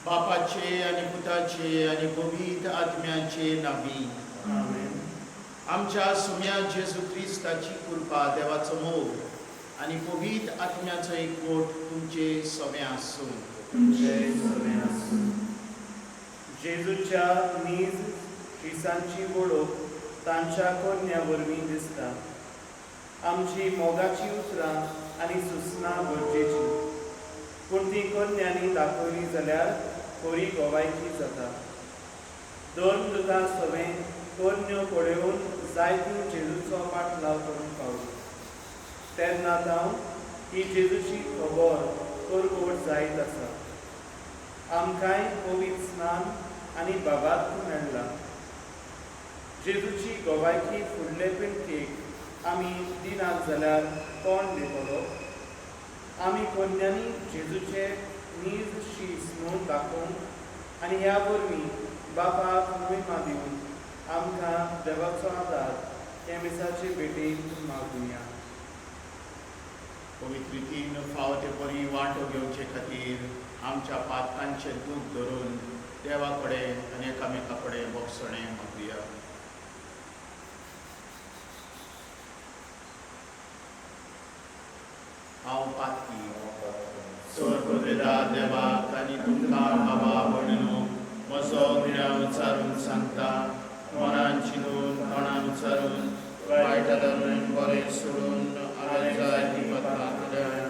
बापाचे आनी पुताचे आनी पवित्र आत्म्याचे नांवी. आमेन. आमच्या सुम्या जेजू क्रिस्ताची कृपा, देवाचो मोग आनी पवित्र आत्म्याचो एकवट तुमचे सवे आसूं. तुमचे सवे आसूं. जेजूच्या नीज शिसांची वळख तांच्या कोन्या वरवीं दिसता. आमची मोगाची उतरां आनी सुचना गरजेची, पूण ती कोन्यांनी दाखयली जाल्यार खरी गोवायकी जाता. दोन दुकां सवें कोन्यो पळोवन जायतीं जेजूचो पाटलाव करूंक पावली. तेन्ना जावन ही जेजूची खबर करगोट जायत आसा. आमकांय पवित्र स्नान आनी बाबात्म मेळ्ळा. जेजूची गोवायकी फुडले पिळगेक आमी दिनात जाल्यार कोण दितलो? आमी कोन्यांनी जेजूचे नीज शीस म्हूण दाखोवंक आनी ह्या वरवीं बापाक महिमा दिवन आमकां देवाचो आदार हे मिसाचे भेटेन मागुया. पवित्र रितीन फाव ते परी वांटो घेवचे खातीर आमच्या पातकांचें दूख धरून देवा कडेन आनी एकामेका कडेन भोगसणें मागुया. हांव पातकी चड पदवेदार देवाक आनी तुमकां बाबा भयणीनो म्हजो गुन्यांव उच्चारून सांगता. मनान चिंतून, तोंडान उच्चारून, वायट धरून, बरें सोडून हांवें जायतीं पातकां केल्यात.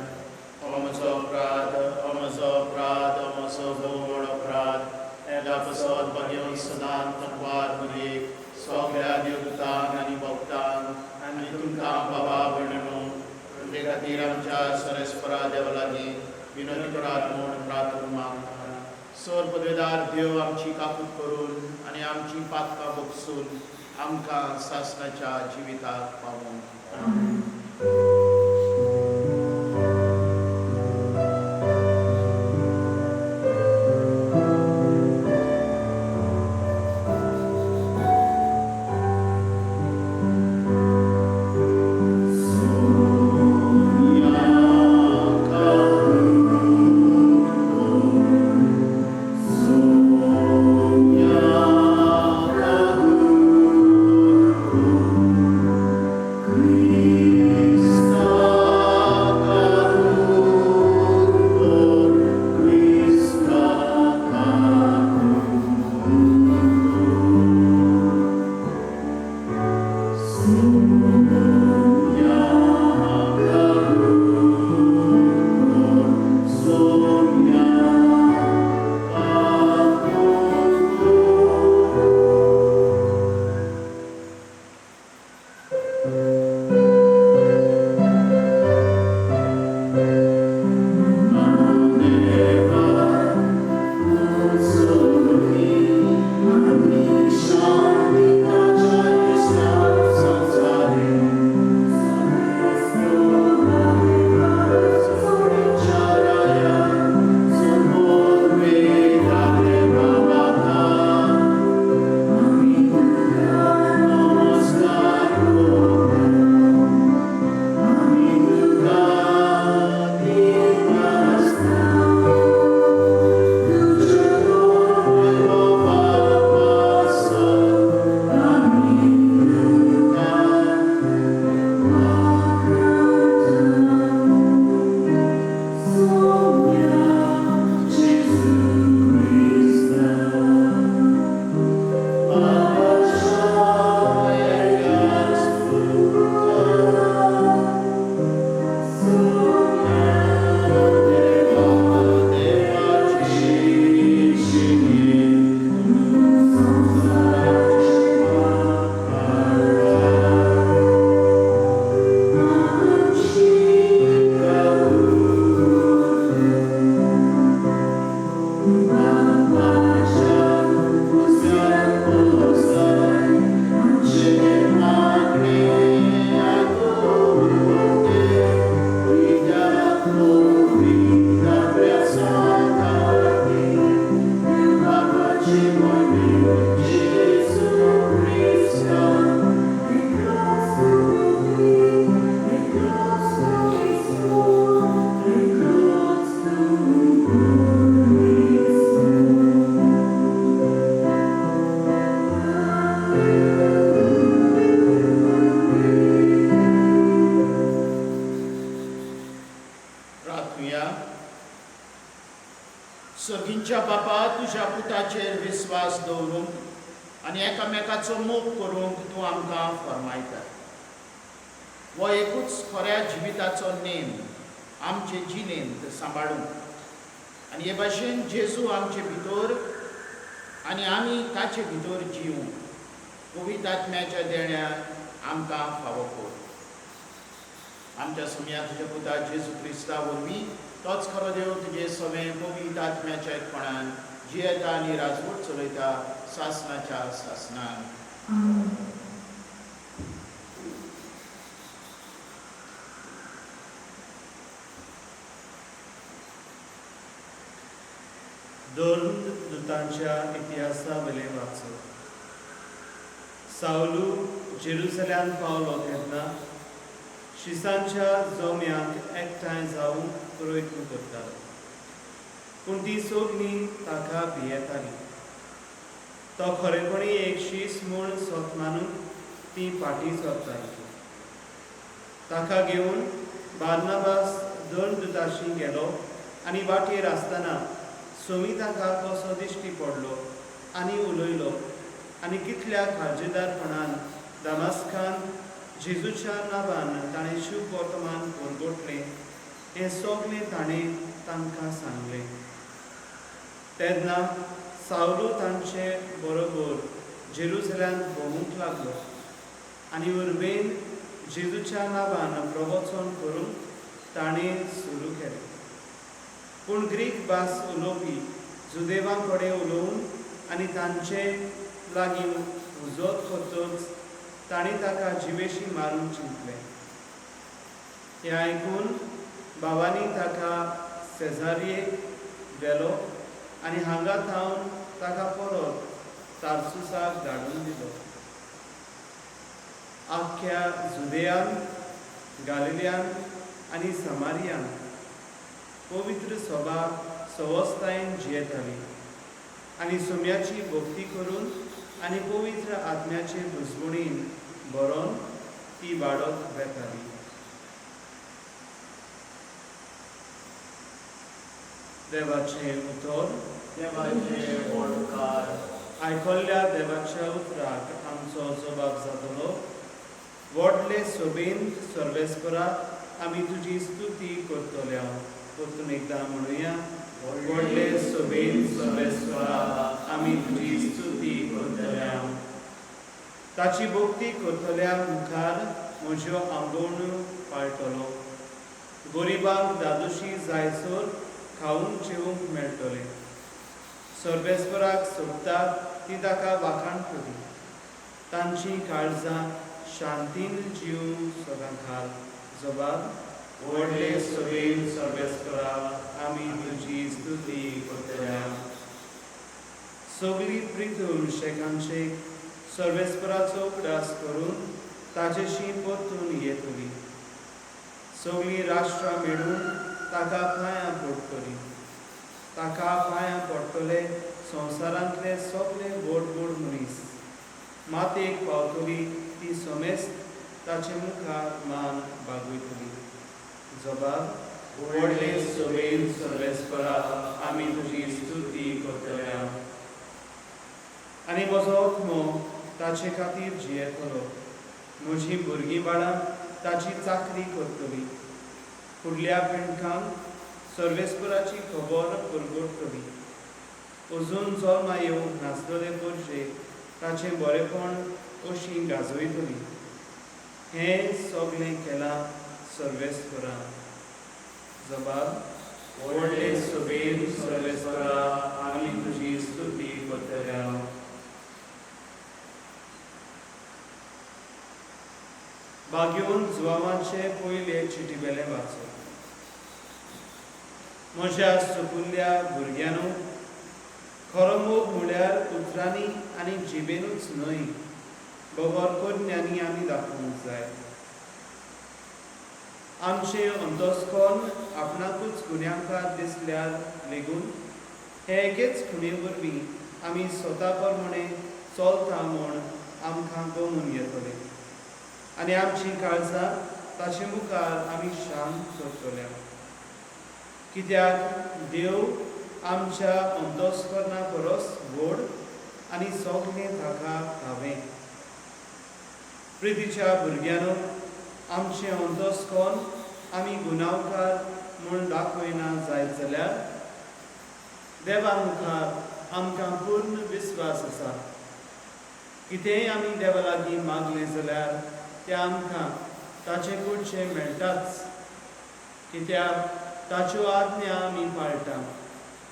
हो म्हजो अपराध, हो म्हजो अपराध, हो म्हजो भोव व्हड अपराध. ह्या पासत भाग्यवंत सदांच तकवार मरयेक, सगळ्या देवदूतांक आनी भक्तांक आनी तुमकां बाबा भयणीनो तुमचे खातीर आमच्या सर्वेस्परा देवा लागीं विनंती करात म्हूण प्रार्थना मागता. सर पदवेदार देव आमची काकूत करून आनी आमची पातकां भोगसून आमकां सासणाच्या जिविताक पावोवं. आनी एकामेकाचो मोग करूंक तूं आमकां फर्मायता. हो एकूच खऱ्या जिविताचो नेम आमचे जिणेंत सांबाळूंक आनी हे भाशेन जेजू आमचे भितर आनी आमी ताचे भितर जिवूंक पवित्र आत्म्याच्या देण्यान आमकां फावो कर. आमच्या सोम्या तुज्या पुता जेजू क्रिस्ता वरवीं तोच खरो देव तुजे सवें पवित्र आत्म्याच्या एकपणान जियेता आनी राजवट चलयता सासनाच्या सासनान. दोन दुतांच्या इतिहासा वयलें वाचप. सावलू जेरुसल्यान पावलो तेन्ना शिसांच्या जोम्यांक एकठांय जावंक प्रयत्न करतालो, पूण ती सगळीं ताका भियेताली. तो खरेपणी एक शीस म्हूण सोत मानून ती फाटीं सरताली. ताका घेवन बार्नाबास दोन दुताशी गेलो आनी वाटेर आसतना सोमी ताका कसो दिश्टी पडलो आनी उलयलो आनी कितल्या काळजेदारपणान दामास्कान जेजूच्या नांवान ताणें शुभ वर्तमान परगटलें हें सगलें ताणें तांकां सांगलें. तेन्ना सावलू तांचे बरोबर जेरुसल्यांत भोंवूंक लागलो आनी उर्बेन जेजूच्या नांवान प्रवचन करूंक ताणें सुरू केलें. पूण ग्रीक भास उलोवपी जुदेवां कडेन उलोवन आनी तांचे लागीं उजत करतच तांणी ताका जिवेशी मारूंक चिंतलें. हें आयकून भावांनी ताका सेजारयेक व्हेलो आनी हांगा थावन ताका परत तार्सुसाक धाडून दिलो. आख्ख्या जुदेयान, गालिलियान आनी समारियान पवित्र सभा सवस्तायेन जियेताली आनी सोम्याची भक्ती करून आनी पवित्र आत्म्याचे बुजवणीन बरोवन ती वाडत वेताली. देवाचें उतर. देवाचे वळकार. आयकल्ल्या देवाच्या उतराक आमचो जबाब जातलो. व्हडले सोबेन सर्वेस्परा आमी तुजी स्तुती करतल्या. परतून एकदां म्हणुया, व्हडले सोबेन सर्वेस्परा आमी तुजी स्तुती करतल्या. ताची भक्ती करतल्या मुखार म्हज्यो आंगवण्यो पाळटलो. गरिबांक दादोशी जायसर खावंक जेवंक मेळटलें. सर्वेस्पराक सोदता ती ताका वाखाण करी. तांची काळजां शांतीन जीव सदां खाल. जबाब. व्हडले सोबेन सर्वेस्परा आमी तुजी स्तुती करतल्या. सगळी प्रितूम शेकांचे सर्वेस्पराचो उगडास करून ताजेशी परतून येतली. सगळीं राष्ट्रां मेळून ताका पांयां पडटली. ताका पांयां पडटले संवसारांतले सगळे व्हड व्हड मनीस. मातयेक पावतली ती समेस्त ताचे मुखार मान बागयतली. जबाब. व्हडले सोबेन सर्वेस्परा आमी तुजी स्तुती करतल्या. आनी म्हजो आत्मो ताचे खातीर जियेतलो. म्हजीं भुरगीं बाळां ताची चाकरी करतली. फुडल्या पिळग्यांक सर्वेस्पराची खबर परगटतली. अजून जल्मा येवंक नासलेले परजे ताचें बरेपण अशी गाजयतली. हें सगलें केलां सर्वेस्परान. जबाब. व्हडले सोबेन सर्वेस्परा आमी तुजी स्तुती करतल्या. बागेवन जुवांवाचे पयले चिटी वेलें वाचप. म्हज्या सुपुल्ल्या भुरग्यांनो, खरो मोग म्हळ्यार उतरांनी आनी जिबेनूच न्हय, बगर करण्यांनी आमी दाखोवंक जाय. आमचें अंतस्कर्ण आपणाकूच गुन्यांवकार दिसल्यार लेगून हे एकेच खुणे वरवीं आमी स्वता प्रमाणे चलता म्हूण आमकां गमून येतलें आनी आमचीं काळजां ताचे मुखार आमी शांत करतले. कित्याक देव आमच्या अंतस्कर्णा परस व्हड आनी सगळें ताका हांवें. प्रितीच्या भुरग्यांनो, आमचें अंतस्कोन आमी गुन्यांवकार म्हूण दाखयना जायत जाल्यार देवा मुखार आमकां पूर्ण विस्वास आसा. कितेंय आमी देवा लागीं मागलें जाल्यार तें आमकां ताचे कडचें मेळटाच, कित्याक ताच्यो आज्ञा आमी पाळटा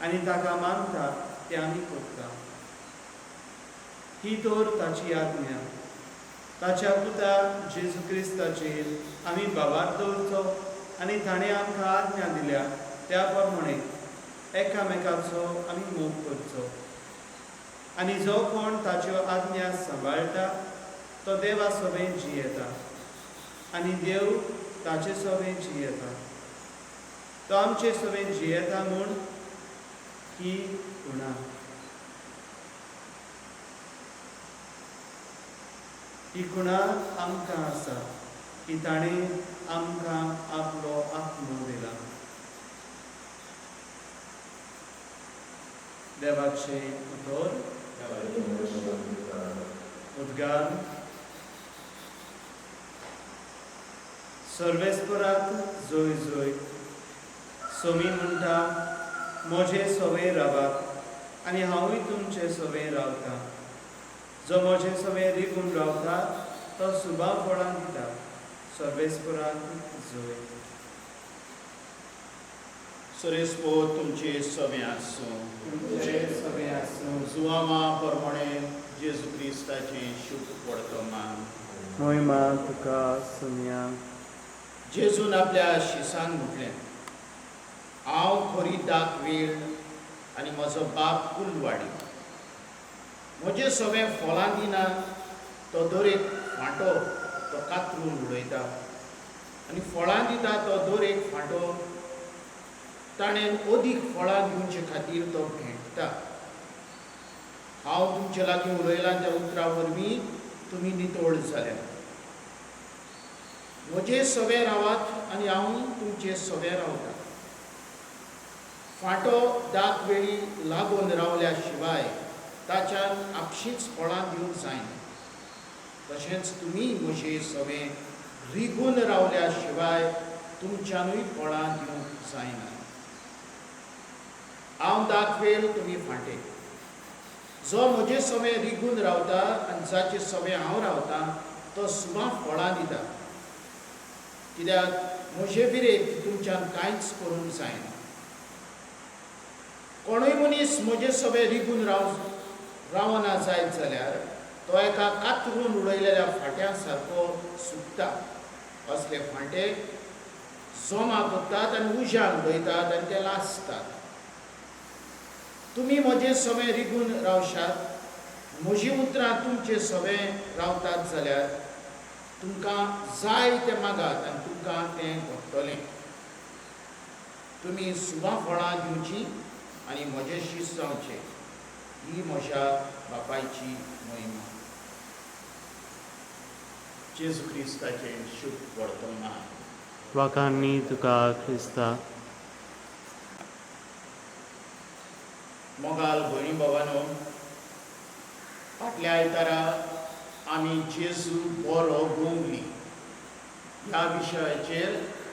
आनी ताका मानता तें आमी करता. ही तर ताची आज्ञा, ताच्या पुता जेजू क्रिस्ताचेर आमी भावार्थ दवरचो आनी ताणें आमकां आज्ञा दिल्या त्या प्रमाणे एकामेकाचो आमी मोग करचो. आनी जो कोण ताच्यो आज्ञा सांबाळटा तो देवा सोबें जियेता आनी देव ताचे सोबें जियेता. तो आमचे सोबें जियेता म्हूण ही खुणा. ही खुणा आमकां आसा की ताणें आमकां आपलो आत्मो दिला. देवाचें उतर. उद्गार. सर्वेस्पराक जोय जोय. सोमी म्हणटा, म्हजे सवे रावात आनी हांवूय तुमचे सवे रावता. जो म्हजे सवे रिगून रावता तो सुबा फळां दिता. सर्वेस्पराक जोय. सरेस्पोत तुमचे सवे आसूं. तुमचे सवे आसूं. जुवामा प्रमाणे जेजू क्रिस्ताचें शुभ वर्तमान. मोहिमा तुका सुमया. जेजून आपल्या शिसांक म्हटलें, हांव खरी दाक वेळ आनी म्हजो बाप कुलवाडी. म्हजे सगळे फळां दिना तो दर एक फांटो तो कातरून उडयता आनी फळां दिता तो दर एक फांटो ताणें अदीक फळां दिवचे खातीर तो भेंटता. हांव तुमचे लागीं उलयलां त्या उतरां वरवीं तुमी नितळ जाल्या. म्हजे सवे रावात आनी हांव तुमचे सवे रावता. फांटो दाक वेळी लागून रावल्या शिवाय ताच्यान आपशींच फळां दिवंक जायना. तशेंच तुमी म्हजे सवे रिगून रावल्या शिवाय तुमच्यानूय फळां दिवंक जायना. हांव दाखवेल, तुमी फांटे. जो म्हजे सवे रिगून रावता आनी जाचे सवे हांव रावता तो सुमार फळां दिता, कित्याक म्हजे विरेत तुमच्यान कांयच करूंक जायना. कोणूय मनीस म्हजे सवे रिगून रावना जायत जाल्यार तो एका कातरून उडयलेल्या फांट्या सारको सुकता. असले फांटे जमा करतात आनी उज्यान उडयतात आनी ते लासतात. तुमी म्हजे सवे रिगून रावशात, म्हजीं उतरां तुमचे सवे रावतात जाल्यार तुमकां जाय तें मागात आनी तुमकां तें घडटलें. तुमी सुबा फळां दिवचीं आनी म्हजें शीस जावचें, ही म्हज्या बापायची महिमा. जेजू क्रिस्ताचें शुभ वर्तमान. वाखाणनी तुका क्रिस्ता. मोगाल भयणी भावानो, फाटल्या आयतारा आमी जेजू बरो गोंगली ह्या विशयाचेर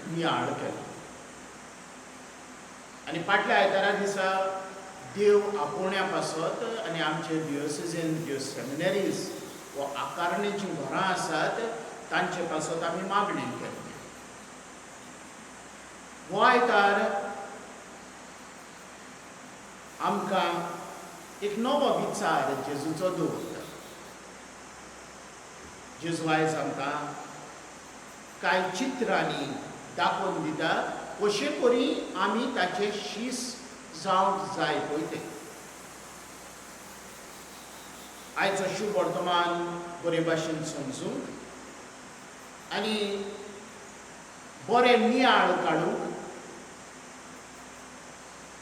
नियाळ केलो आनी फाटल्या आयतारा दिसा देव आपोवण्या पासत आनी आमचे डिओसिजन ज्यो सेमिनरीज वा आकारणेचीं घरां आसात तांचे पासत आमी मागणी केली. हो आयतार आमकां एक नवो विचार जेजूचो दवरता. जेजू आयज आमकां कांय चित्रांनी दाखोवन दिता कशे परी आमी ताचे शीस जावंक जाय पळय तें. आयचो शुभ वर्तमान बरे भाशेन समजूंक आनी बरें नियाळ काडूंक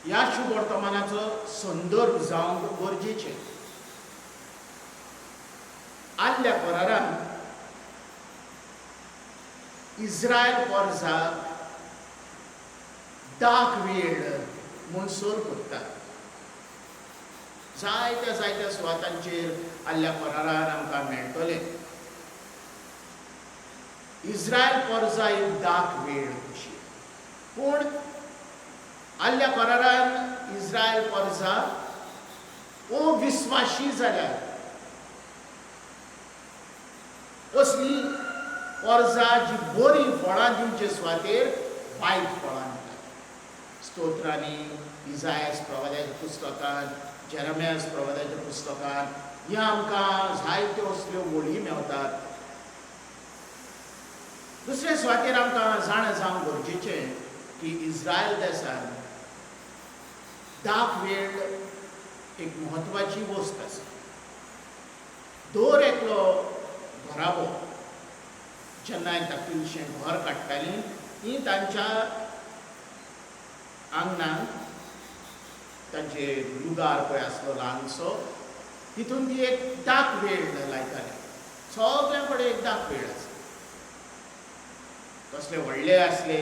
ह्या शुभ वर्तमानाचो संदर्भ जावंक गरजेचें. आदल्या करारान इस्रायल पोरसाक दाक वेळ म्हूण सोर करतात, जायत्या जायत्या सुवातांचेर आल्ल्या करारान आमकां मेळटलें. इस्रायल परजा एक दाख वेळ कशी, पूण आल्ल्या करारान इस्रायल परजा अविस्वाशी जाल्यार असली परजा जी बरी फळां दिवचे सुवातेर वायट फळां दिता. स्तोत्रांनी, इजायस प्रवादाच्या पुस्तकान, जेरमियास प्रवादाच्या पुस्तकान ह्या आमकां जायत्यो असल्यो वळी मेवतात. दुसरे सुवातेर आमकां जाणा जावंक गरजेचें की इस्रायल देसान दाख वेळ एक म्हत्वाची वस्त आसा. दर एकलो घराबो जेन्ना धाकटुलेशें घर काडटालीं ती तांच्या आंगणांत तांचे लुगार पळय आसलो ल्हानसो, तितून ती एक दाख वेळ लायताली. सगळ्यां कडेन एक दाख वेळ आसा. कसले व्हडले आसले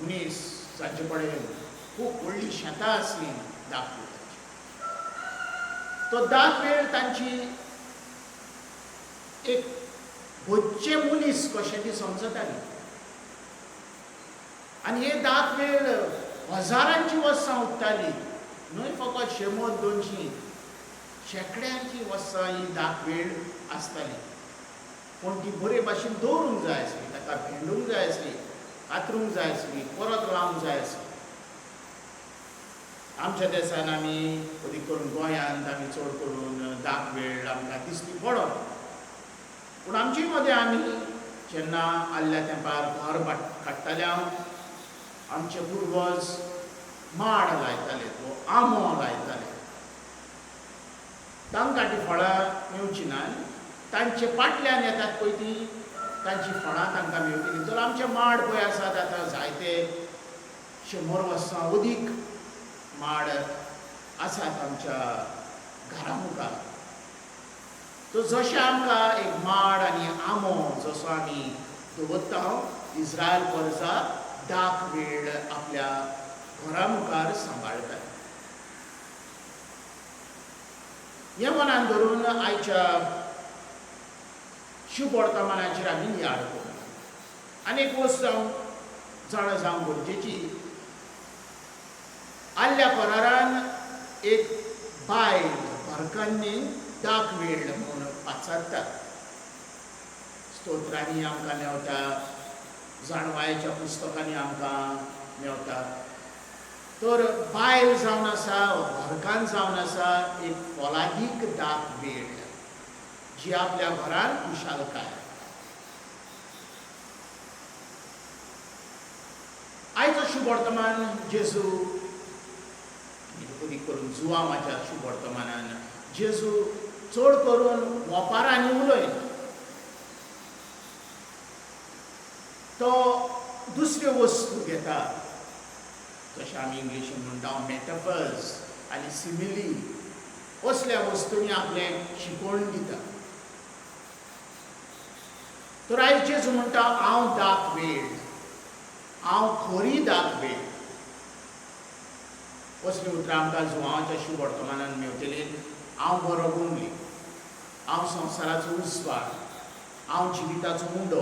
मनीस जांचे कडेन खूब व्हडलीं शेतां आसलीं दाख वेळाची, तो दाख वेळ तांची एक बच्चे मनीस कशें ती समजताली. आनी हे दाख वेळ हजारांची वर्सां उरताली, न्हय फकत 100 200, शेंकड्यांची वर्सां ही दाख वेळ आसताली. पूण ती बरे भाशेन दवरूंक जाय आसली, ताका भेंडूंक जाय आसली, कातरूंक जाय आसली, परत लावंक जाय आसली. आमच्या देसान आमी अदीक करून गोंयांत आमी चड करून दाख वेळ आमकां दिसती पडोन, पूण आमचे मदें आमी जेन्ना आदल्या तेंपार घर काडटाले, आमचे पुर्वज माड लायताले, तो आंबो लायताले. तांकां ती फळां मेवची ना, तांचे पाटल्यान येतात पळय ती तांची फळां तांकां मेवतली. तर आमचे माड पळय आसात आतां जायते 100 वर्सां अदीक माड आसात आमच्या घरा मुखार. तर जशें आमकां एक माड आनी आंबो जसो आमी दवरता, इस्रायल परजा दाख वेळ आपल्या घरा मुखार सांबाळटा. हें मनान धरून आयच्या शुभवर्तमानाचेर आमी नियाळ करूं. आनी एक वस्त जावं जाणा जावंक गरजेची, आदल्या करारान एक बायल घरकान्नी दाख वेळ म्हूण पाचारतात. स्तोत्रांनी आमकां मेवता, जाणवायेच्या पुस्तकांनी आमकां मेवता. तर बायल जावन आसा, घरकान्न जावन आसा एक फोलादीक दाख वेळ जी आपल्या घरान खुशालकाय. आयचो शुभवर्तमान जेजू अदीक करून जुवांवाच्या शुभवर्तमानान जेजू चड करून वपारांनी उलयना, तो दुसऱ्यो वस्तू घेता, जशें आमी इंग्लिशीन म्हणटा मेटाफर्स आनी सिमिली, असल्या वस्तूंनी आपलें शिकवण दिता. तर आयज जेजू म्हणटा हांव दाख वेळ, हांव खरी दाख वेळ. असलीं उतरां आमकां जुवांवाच्या शुभवर्तमानान मेवतलीं. हांव बरो गोंगली, हांव संवसाराचो उजवाड, हांव जिविताचो उंडो,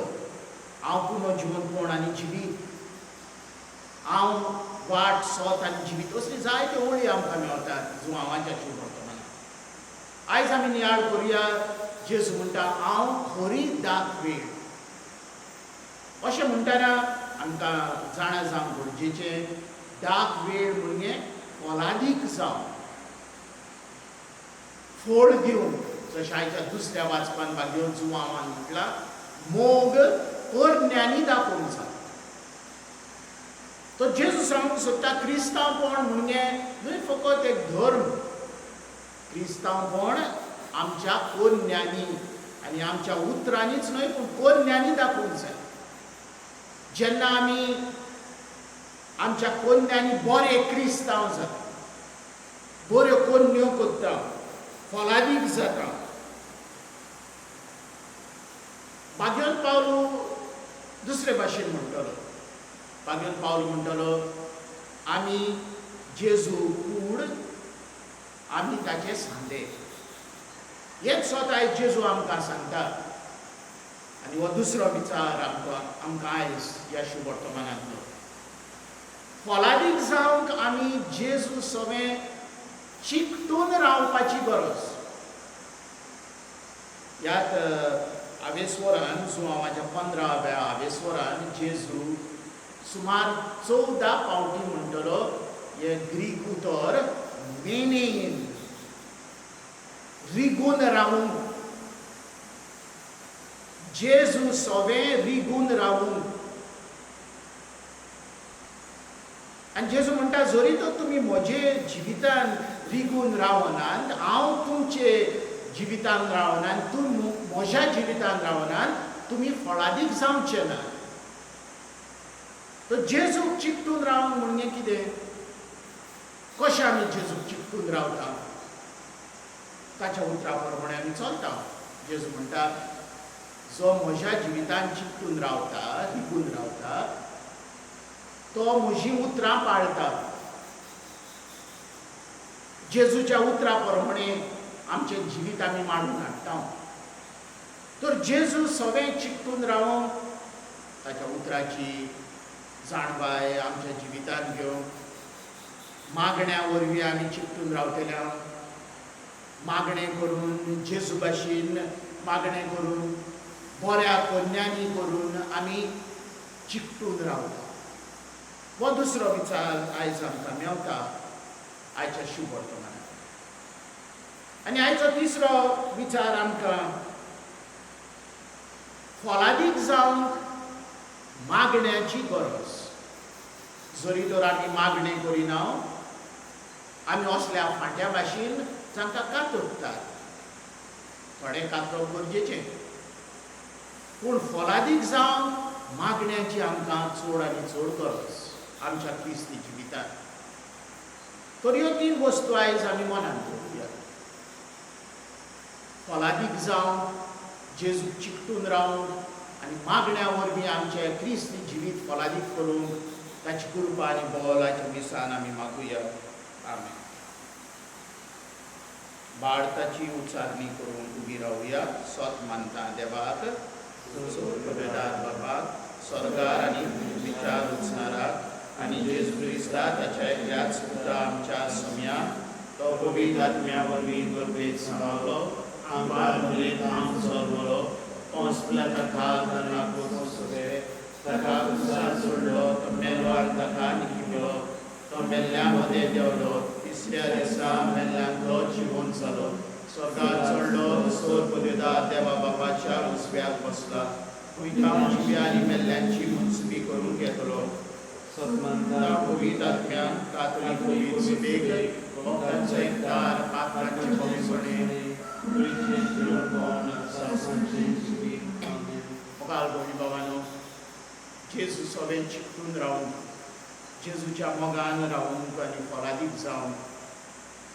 हांव पुनो जिवंतपण आनी जिवीत, हांव वाट सोत आनी जिवीत, असली जायत्यो ओळी आमकां मेवतात जुवांवाच्या शुभवर्तमानान. आयज आमी नियाळ करुया. जेजू म्हणटा हांव खरी दाख वेळ. अशें म्हणटना आमकां जाणा जावंक गरजेचें, दाख वेळ म्हणजे फोलादीक जावं, फळ दिवंक. जशें आयच्या दुसऱ्या वाचपान भाग्यो जुवांवान म्हटलां, मोग करण्यांनी दाखोवंक जाय. तो जेजू सांगूंक सोदता क्रिस्तांवपण म्हणजे न्हय फकत एक धर्म, क्रिस्तांवपण आमच्या कोन्यांनी आनी आमच्या उतरांनीच न्हय पूण कोन्यांनी दाखोवंक जाय. जेन्ना आमी आमच्या कोन्यांनी बरे क्रिस्तांव जाता, बऱ्यो कोन्यो करता, फलादीक जाता. भाग्योन पावलू दुसरे भाशेन म्हणटलो, भाग्योन पावल म्हणटलो आमी जेजू कूड आमी ताचे सांदे. हेच सोत आयज जेजू आमकां सांगता. आनी हो दुसरो विचार आमकां आयज ह्या शुभवर्तमानांतलो. फलादीक जावंक आमी जेजू सवें चिकटून रावपाची गरज. ह्यात आवेस्वरान जुवांवाच्या 15व्या आवेस्वरान जेजू सुमार 14 फावटी म्हणटलो हे ग्रीक उतर मेनेन, रिगून रावूंक. जेजू सवें रिगून रावूंक. आनी जेजू म्हणटा, जरी तर तुमी म्हजे जिवितान रिगून रावनात, हांव तुमचे जिवितान रावनात, तूं म्हज्या जिवितान रावनात, तुमी फळादीक जावचे ना. तर जेजूक चिकटून रावंक म्हणजे कितें? कशें आमी जेजूक चिकटून रावता? ताच्या उतरा प्रमाणे आमी चलता. जेजू म्हणटा, जो म्हज्या जिवितान चिकटून रावता, रिगून रावता, तो म्हजीं उतरां पाळटा. जेजूच्या उतरा प्रमाणे आमचें जिवीत आमी मांडून हाडटा. तर जेजू सगळें चिकटून रावूंक, ताच्या उतराची जाणवाय आमच्या जिवितांत घेवंक, मागण्या वरवीं आमी चिकटून रावतले. मागणें करून, जेजू भाशेन मागणें करून, बऱ्या कोन्यांनी करून आमी चिकटून रावता. हो दुसरो विचार आयज आमकां मेवता आयच्या शुभवर्तमानात. आनी आयचो तिसरो विचार आमकां फलादीक जावंक मागण्याची गरज. जरी तर आमी मागणें करिना, आमी असल्या फांट्या भाशेन जांकां कातरतात. थोडें कातरप गरजेचें, पूण फलादीक जावंक मागण्याची आमकां चड आनी चड गरज आमच्या क्रिस्ती जिवितांत. तर ह्यो तीन वस्तू आयज आमी मनांत दवरुया. फलादीक जावंक, जेजूक चिकटून रावूंक आनी मागण्या वरवीं आमचें क्रिस्ती जिवीत फलादीक करूंक ताची कृपा आनी बळ आयच्या मिसान आमी मागुया. आमेन. बाळताची उच्चारणी करूंक उबी रावया. सोत मानता देवाक, पवित्र बापाक, स्वर्गार आनी विचार उच्चाराक, आनी जेजू क्रिस्ता ताच्या एकल्याच पुता आमच्या सम्याक, तो पवित्र आत्म्या वरवीं गर्भेत सांबाळलो, आंबार मुलेत आम जल्मलो, पोंस ताका सगळे ताका उसार सोडलो, तो मेलो आनी ताका निकिलो, तो मेल्ल्या मदें देंवलो, तिसऱ्या दिसा मेल्ल्यांतलो जिवंत जालो, स्वर्गार चडलो, सोर पदवेदार देवा बापाच्या उजव्याक बसला, खंयच्या जिव्या आनी मेल्ल्यांची मुन्सबी करूंक येतलो. पवित्र आत्म्यान कातोलीक पवित्र सभेक, भक्तांचो एकदार, पात्रांचे भोगसणे, मोगाल भयणी बाबानो, जेजू सगळें चिकटून रावूंक, जेजूच्या मोगान रावूंक आनी फलादीक जावंक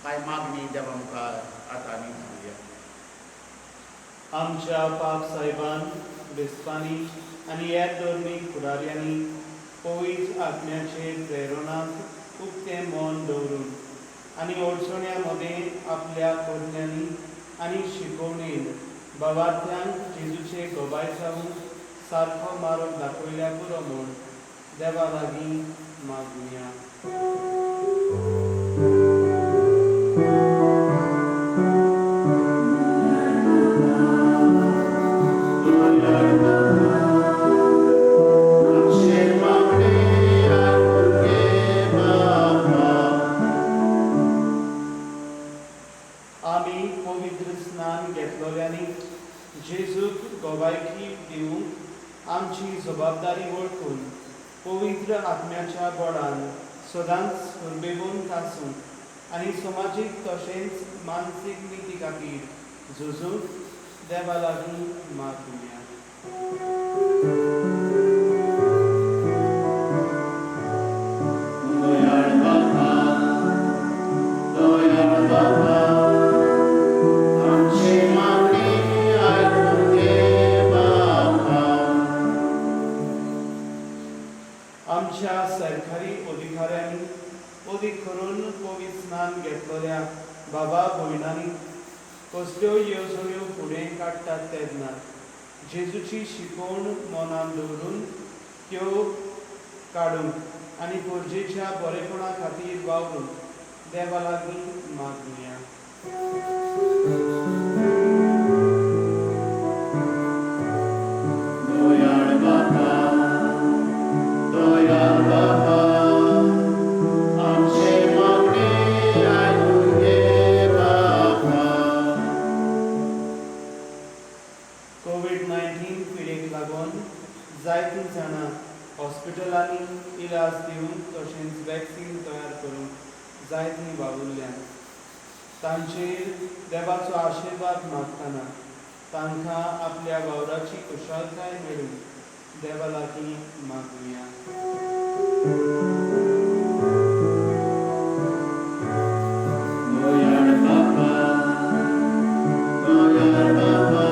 कांय मागणी देवा मुखार आतां आमी घालुया. आमच्या पाप साहेबान, बिस्पांनी आनी हेर धर्मीक फुडाऱ्यांनी पवित्र आत्म्याचे प्रेरणांत उक्तें मन दवरून आनी अडचण्या मदें आपल्या करण्यांनी आनी शिकोवणेन भावार्थ्यांक जेजूचे गवाय जावंक सारको मार्ग दाखयल्या पुरो म्हूण देवा लागीं मागुया. आमचें मागणें आयकून घे बापा. आमी पवित्र स्नान घेतलोल्यांनी जेजूक गवायकी दिवंक आमची जबाबदारी वळखून पवित्र आत्म्याच्या बळान सदांच उर्बेवंत आसूंक आनी समाजीक तशेंच मानसीक निती खातीर झुजूंक देवा लागीं मागुया. दयाळ बापा, दयाळ बापा, आमचें मागणें आयकून घे बापा. आमच्या सरकारी अधिकाऱ्यांनी अदीक करून पवित्र स्नान घेतलेल्या बाबा भयणांनी कसल्यो येवजण्यो फुडें काडटात तेन्ना जेजूची शिकवण मनान दवरून त्यो काडूंक आनी गरजेच्या बरेपणा खातीर वावरूंक देवा लागीं मागुया. दयाळ बापा, दयाळ बापा, आमचें मागणें आयकून घे बापा. कोवीड-19 पिडेक लागून जायतीं जाणां हॉस्पिटलांनी इलाज दिवंक तशेंच वॅक्सीन तयार करूंक जायतीं वावुरल्यात. तांचेर देवाचो आशिर्वाद मागतना तांकां आपल्या वावराची कुशळताय मेळूंक देवा लागीं मागुया. दयाळ बापा, दयाळ बापा,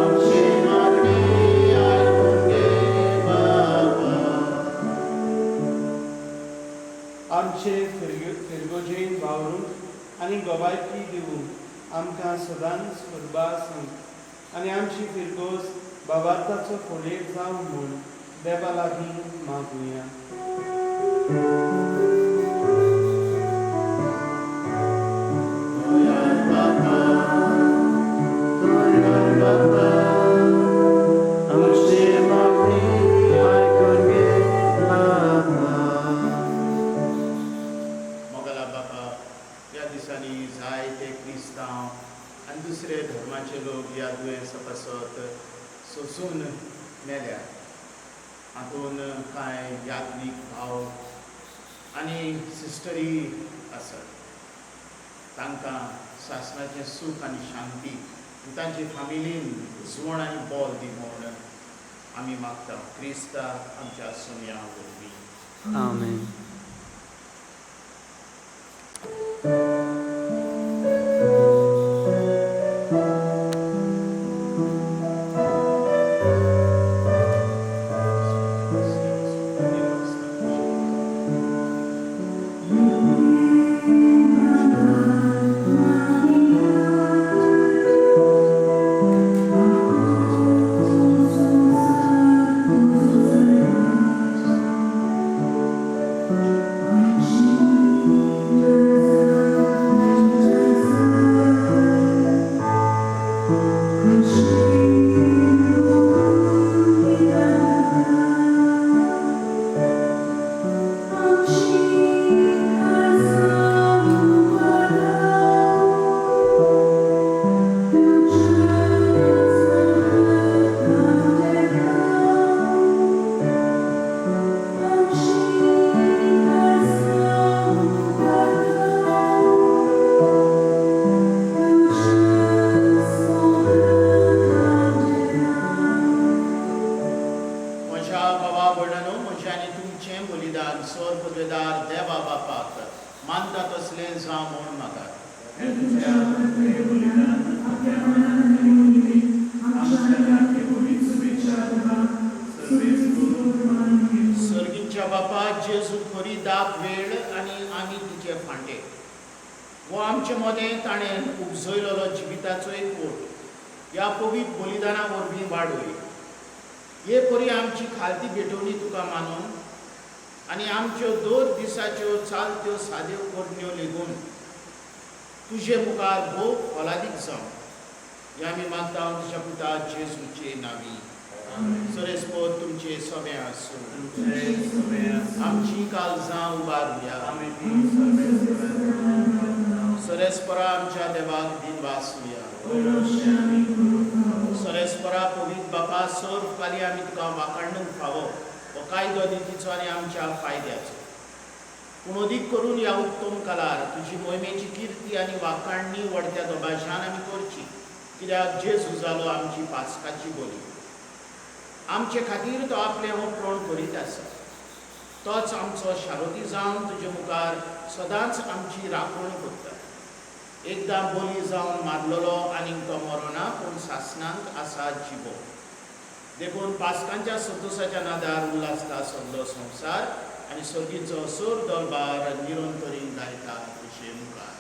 आमचें मागणें आयकून घे बापा. आमचे फिरगोजेन वावरूंक आनी गोवायकी दिवंक आमकां सदांच उर्बा आसूंक आनी आमची फिरगोज बाबार्थाचो फोलेर जावं म्हूण देवा लागीं मागुया. दयाळ बापा, दयाळ बापा, आमचें मागणें आयकून घे बापा. मोगला बापा, ह्या दिसांनी जायते क्रिस्तांव आनी दुसरे धर्माचे लोक ह्या दुयेंसा पासत सोंसून मेल्या. हातूंत कांय याज्ञीक भाव आनी सिस्टरी आसात. तांकां सासणाचें सूख आनी शांती आनी तांचे फामिलीन जुवण आनी बोल दी म्हूण आमी मागता क्रिस्ता आमच्या सोम्या वरवीं. आमेन. म्हज्या बाबा भयणानो, म्हजें आनी तुमचें बलिदान स्वर्ग पदवेदार देवा बापाक मानता तसलें जावं म्हूण मागात. हें तुज्या हें बलिदान आपल्या मनान आनी आमच्या सारके पवित्र शुभेच्छा तुका सर्वेस्पर मानून घे. सर्गींच्या बापा, जेजू खरी दाग वेळ आनी आमी तिचे फांटे. हो आमचे मदें ताणें उपजयलेलो जिविताचो एक ओट ह्या पवित्र बलिदाना वरवीं वाडय. हे परी आमची खालती भेटवणी तुका मानून आनी आमच्यो दर दिसाच्यो चालत्यो साद्यो करण्यो लेगून तुजे मुखार भोव फलादीक जावं हें आमी मागता तुज्या पुता जेजूचे नांवी. सरेस्पोत तुमचे सगळें आसूं. तुमचे सगळे आसूं. आमची काळजां उबारुया. आमी ती सर्वेस्पराक सरेस्परा आमच्या देवाक दिनवासुया. बरोवचें आमी करूंक फावो. सरेस्परा पवित्र बापा, सर्व काली आमी तुका वाखाणूंक फावो. हो कायदो नितीचो आनी आमच्या फायद्याचो. पूण अदीक करून ह्या उत्तम कालार तुजी मोहिमेची किर्ती आनी वाखाणणी वडत्या दबाज्यान आमी करची, कित्याक जेजू जालो आमची पास्काची बोली. आमचे खातीर तो आपलें हो प्रण करीत आसा. तोच आमचो शारोती जावन तुजे मुखार सदांच आमची राखण करता. एकदां बोली जावन मारलेलो आनीक तो मरोना, पूण सासणांक आसा जिवो. देखून पास्कांच्या संतोसाच्या नादार उल्हासता सगलो संवसार. आनी सर्गीचो सोर दरबार निरंतरी गायता तुजे मुखार.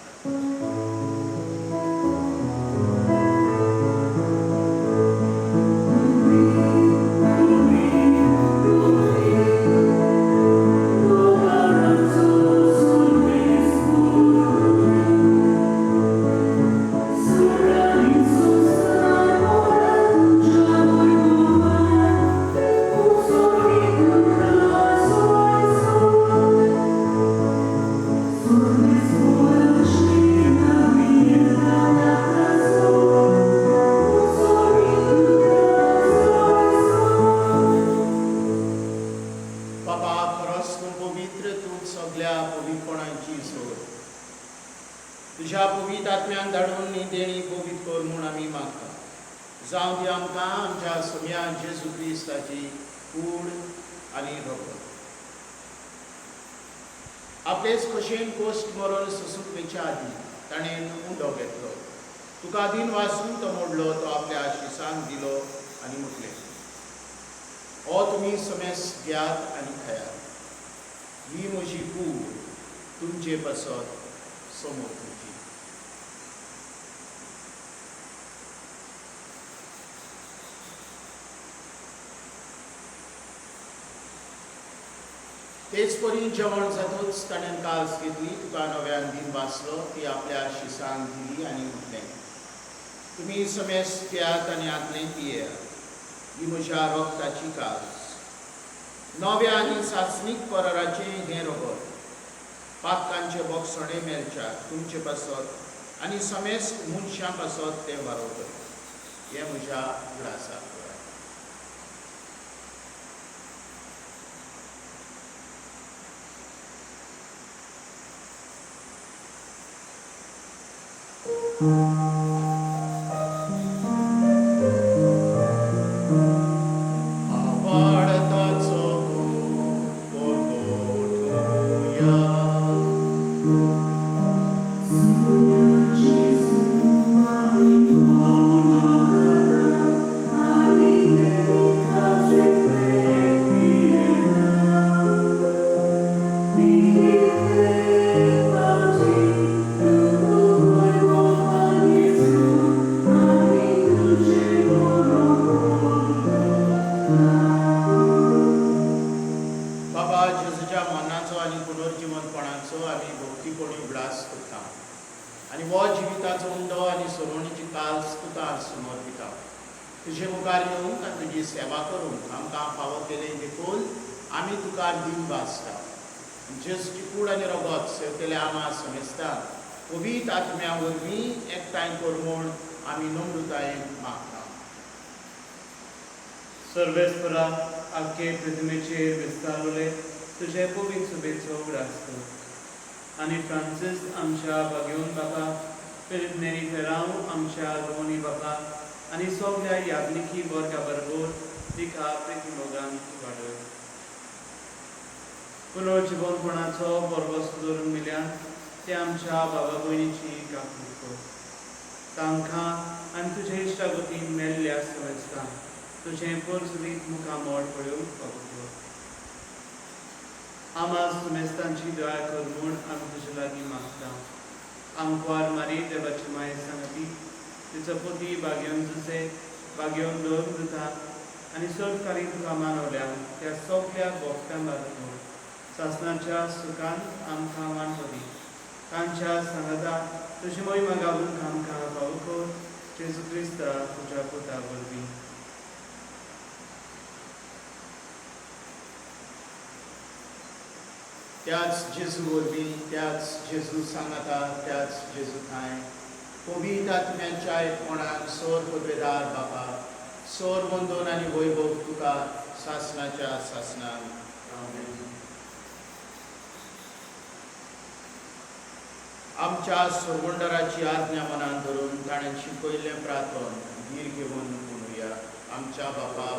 बाबा खरोच तूं पवित्र, तूं सगल्या पवित्रपणाची सोड. तुज्या पवित्र आत्म्यान धाडून ही देणी पवित्र कर म्हूण आमी मागता. जावं ती आमकां आमच्या सोम्या जेजू क्रिस्ताची कूड आनी रगत. आपलेच खोशयेन कोश्ट मरण सोसूंक वयच्या आदीं ताणें उंडो घेतलो, तुका दीन वाचून तो मोडलो, तो आपल्या शिसांक दिलो आनी म्हटलें, हो तुमी समेस घेयात आनी खायात, ही म्हजी कूड तुमचे पासत समोर तुमची. तेच परी जेवण जातूच ताणें कास घेतली, तुका नव्यान दीन वाचलो, ती आपल्या शिसांक दिली आनी म्हटलें, तुमी समेस घेयात आनी आतलें पियेयात, ही म्हज्या रगताची कास, नव्या आनी सासणीक कराराचें हें रगत, पातकांचे बोगसणे मेळच्या तुमचे पासत आनी समेस्त मनशां पासत तें वारोवतलें. हें म्हज्या उगडासाक करात. आवाडताचो परगटुया. बाबा जेजूच्या मरणाचो आनी पुनर्जिवनपणाचो आमी भक्तीपणी उगडास करता आनी हो जिविताचो उंडो आनी सोडवणीची कास तुका समर्पिता. तुजे मुखार येवंक आनी तुजी सेवा करूंक आमकां फावो केलें देखून आमी तुका दीन भासता. जेजूची कूड आनी रगत सेवकेल्या आमा समेस्तांक पवित्र आत्म्या वरवीं एकठांय कर म्हूण आमी नम्रतायेन मागता. सर्वेस्परा आख्खे प्रतिमेचेर विस्तारले तुजे पवित्र सुबेचो उगडास कर आनी फ्रांसीस आमच्या बागेवन बाबा, फिलीप नेरी फेरांव आमच्या दोनी बाबा आनी सगल्या याज्ञिकी वर्गा बरोबर तिका प्रिती मोगान वाडय. पुनर्जिवनपणाचो बरबस दवरून मिल्यान ते आमच्या बाबा भयणीची काकूट कर. तांकां आनी तुजे इश्टागतीन मेल्ल्या समेस्तांक तुजें परसुरीत मुखामळ पळोवंक फावो कर. आमा सुमेस्तांची दया कर म्हूण आमी तुजे लागीं मागता. आमकवार मारी देवाची माय सांगती, तिचो पती बागेवन जुसे बागेवन दवरून दिता आनी सरकारी तुका मानवल्या त्या सगल्या भोक्तां बरोबर सासणाच्या सुखान आमकां वांटो दी. तांच्या सांगाता तुजी मोहिमा गावूंक आमकां फावो कर, जेजू क्रिस्ता तुज्या पुता वरवीं. त्याच जेजू वरवीं, त्याच जेजू सांगाता, त्याच जेजू ठांय पवित्र आत्म्याच्या एकपणान सोर पदवेदार बापा, सोर वंदन आनी वैभव तुका सासणाच्या सासणान. आमच्या सोरवंडराची आज्ञा मनान धरून ताणें शिकयल्लें प्रार्थन धीर घेवन म्हणुया. आमच्या बापा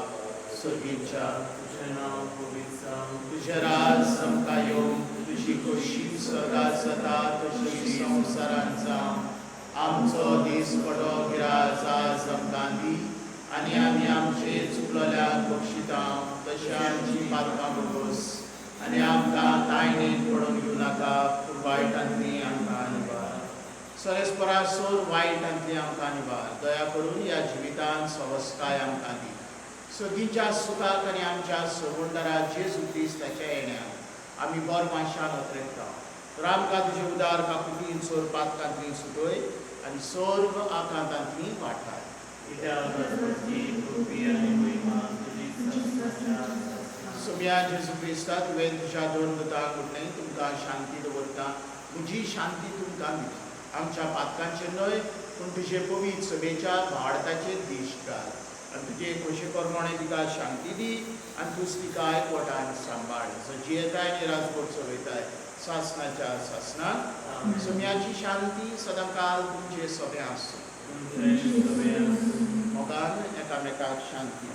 सर्गीच्या, तुजें नांव पवित्र जावं, तुजें राज आमकां येवं, तुजी खोशी सदा जाता तशी संवसारांत जावं. आमचो दीस पडो गिराज आज आमकां दी आनी आमी आमचे चुकलेल्याक बक्षिता तशें आमची पातकां भोगोस आनी आमकां तायणेन पडोवन घेवं नाका, पूण वायटांतली आमकां निवार. सरेस्परा सोर वायटांतली आमकां निवार. दया करून ह्या जिवितान सवस्काय आमकां दी. सगींच्या सुखाक आनी आमच्या सगुंडरा जेजू क्रिस्ताच्या येण्याक आमी बोरमाशान अत्रेकता. तर आमकां तुजे उदार काकुटीन सोर पातकांतली सुटय आनी सर्व आकांतांतली वाटाय. सोम्या जेजू क्रिस्ता, तुवें तुज्या दोन दुतांक म्हटलें, तुमकां शांती दवरता, म्हजी शांती तुमकां दिता. आमच्या पातकांचेर न्हय पूण तुजे पवित्र सभेच्या भावार्थाचेर दिश्ट घाल आनी तुजे खोशे प्रमाणे तिका शांती दी आनी तूंच तिका एकवटान सांबाळ, जो जियेताय आनी राजकोट चलयताय सासनाच्या सासनाक. सोम्याची शांती सदांकाल तुमचे सगळें आसूं. मोगान एकामेकाक शांती दिवया.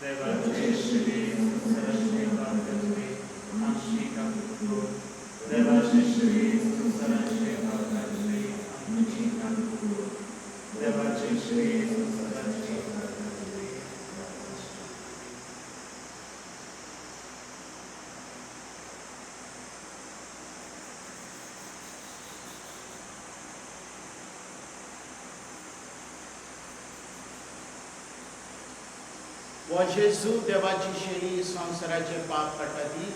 देवाचे श्री संवसाराचे पाप करपी आमची काकूट कर. देवाचे श्री संवसाराचे पाप करपी आमची काकूट कर. देवाचे श्री संवसाराचे पाप करपी आमची. हो जेजू देवाची शेळी, संवसाराचे पाप काडटा ती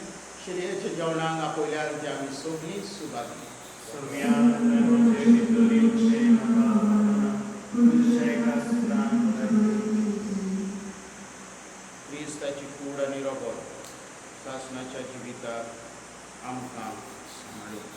शेळयेच्या जेवणाक आपयल्यार ती आमी सगळीं सुभागी. सोम्या, तुवें म्हजे भितर येवचें म्हाका फावना, पूण तुज्या एका सुत्रान बरें. क्रिस्ताची कूड आनी रगत सासणाच्या जिविताक आमकां सांबाळूं.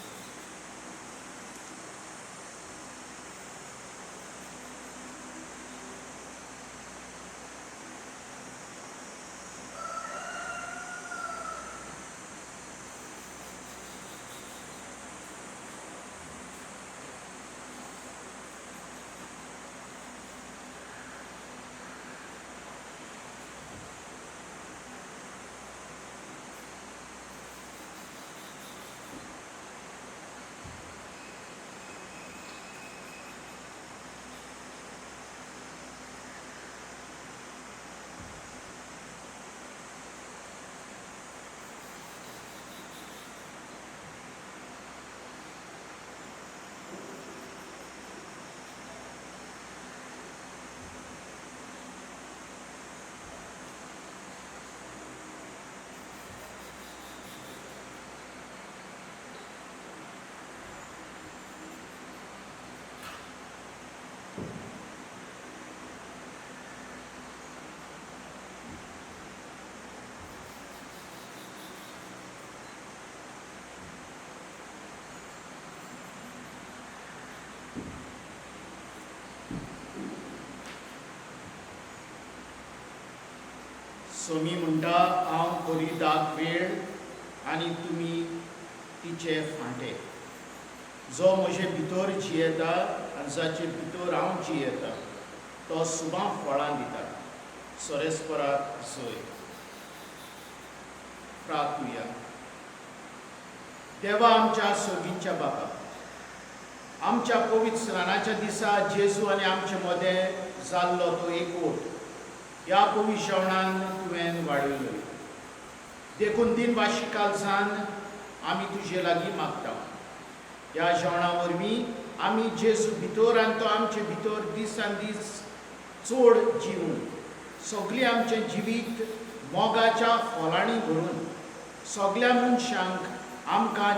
सोमी म्हणटा, हांव बरी दाग वेळ आनी तुमी तिचे फांटे. जो म्हजे भितर जियेता आनी जाचे भितर हांव जियेता तो सुबां फळां दिता. सोरेस्पराक जय. प्रार्थुया. देवा आमच्या सोगींच्या बापा, आमच्या पवित्र स्नानाच्या दिसा जेजू आनी आमचे मदें जाल्लो तो एकवट ह्या पवित्र जेवणान तुवें वाडयलो. देखून दिन वाशिकालसान आमी तुजे लागीं मागता, ह्या जेवणा वरवीं आमी जेजू भितर आनी तो आमचे भितर दिसान दीस चड जिवन सगळें आमचें जिवीत मोगाच्या फोलांनी भरून सगळ्या मनशांक आमकां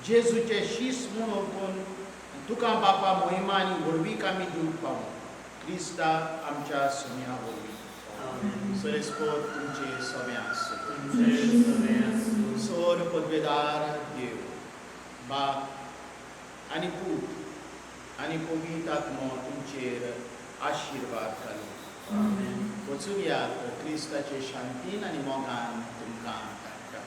जेजूचें शीस म्हूण वळखून तुका बापा मोहिमा आनी व्हडवीक आमी दिवंक पावूं. क्रिस्ता आमच्या सोम्या वरवीं. सरेस्पोत तुमचे सोम्या आसूं. सोर पदवेदार देव बाप आनी पूत आनी पवित्र आत्मो तुमचेर आशिर्वाद घालूं. वचून यात, क्रिस्ताचे शांतीन आनी मोगान तुमकां धाडटा.